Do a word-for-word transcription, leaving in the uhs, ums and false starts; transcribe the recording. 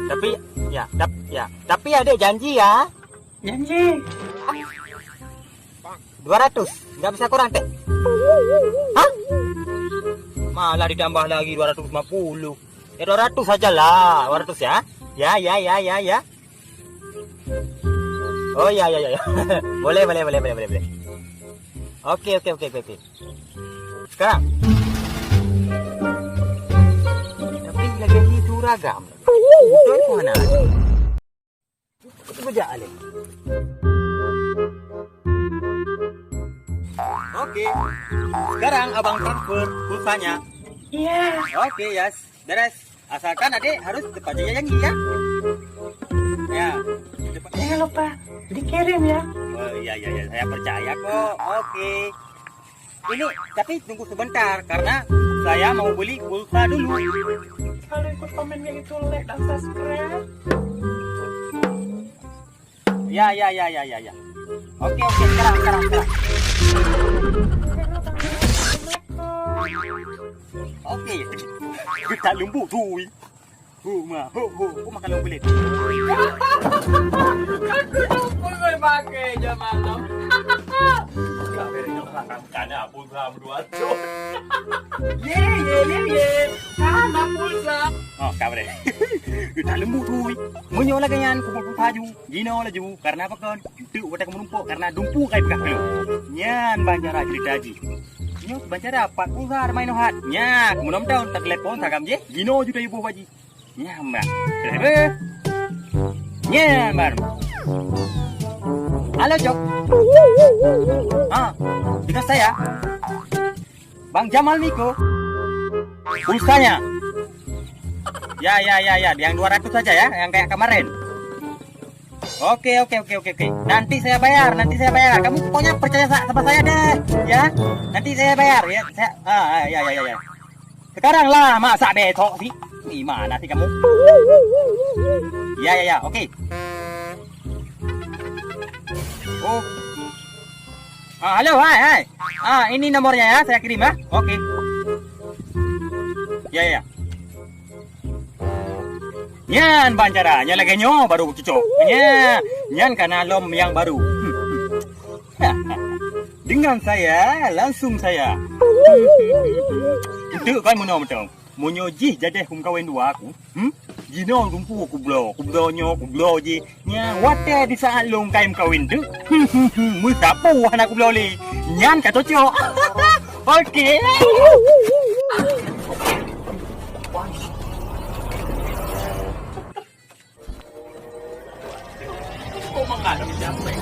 Tapi, ya, tap-, ya. Tapi adek janji ya. Janji. Dua ratus. Nggak bisa kurang, Tek? Hah? Malah ditambah lagi dua ratus lima puluh. Ya, dua ratus sajalah. Dua ratus ya. Ya, ya, ya, ya, ya. Oh, ya, ya, ya, ya. Boleh, boleh, boleh, boleh, boleh, boleh. Oke, oke, oke, oke, oke. Sekarang. Tapi lagi itu ragam. Itu mana? Itu bejak, Alek. Oke. Sekarang abang transfer pulsanya. Iya. Oke, Yas. Beres. Asalkan adek harus tepat janji ya. Ya. Tepat. Jangan lupa dikirim ya. Oh, iya, iya, iya. Saya percaya kok. Oke. Ini, tapi tunggu sebentar karena saya mau beli pulsa dulu. Kalau ikut komennya itu like dan subscribe. Ya, ya, ya, ya, ya, ya. Oke, oke, sekarang, sekarang, sekarang. Oke. Kita lembut, cuy. Hu, ma, hu, hu, hu, makan lembut. Aku lupa gue pakai jam malam. Kami dah makan, kan, apa Pulsa berdua tu. Ye, ye, ye, ye. Sana pulsa. Oh, kabre. Udah lembut, ui. Meunyoe lagèe nyan, kumpul pulsa ju. Jinoe laju, karena apa kon? Untuk watèe kamoe numpuk, karena dumpu kai peugah keu. Nyan ban cara cerita jih. Nyoe ban cara pat pulsa ramai nohat. Nya, kamoe nom tahun tak telepon sagam jih. Jinoe ju tayue boh bak jih. Nyan, Bang. Kenapa? Nyan, Bang. Halo, Cok. Ah, dengan saya. Bang Jamal Miko. Pulsanya. Ya, ya, ya, ya. Yang dua ratus saja ya, yang kayak kemarin. Oke, oke, oke, oke, oke. Nanti saya bayar, nanti saya bayar. Kamu pokoknya percaya sa- sama saya deh, ya. Nanti saya bayar, ya. Saya, ah, ah, ya, ya, ya, ya. Sekarang lah, masa besok sih? Di mana sih kamu? Ya, ya, ya, oke. Oh. Ah, halo, hai, hai. Ah, ini nomornya ya, saya kirim ya. Oke. Ya, ya. Nyan ban cara, nyan lagèe nyoe baru cocok. Nya, nyan kana lom nyang baru. Dengan saya, langsung saya. Itu kan meunoe mantong. Meunyoe jih jadeh kumeukawen dua aku, hmm? Jinoe dumpu kubloe, kubloe nyoe, kubloe jih. Nya, watèe di saat lôn kai meukawen tu, meusapu hana kubloe lé. Nyan ka cocok. Oke. Kok menghadap jamé?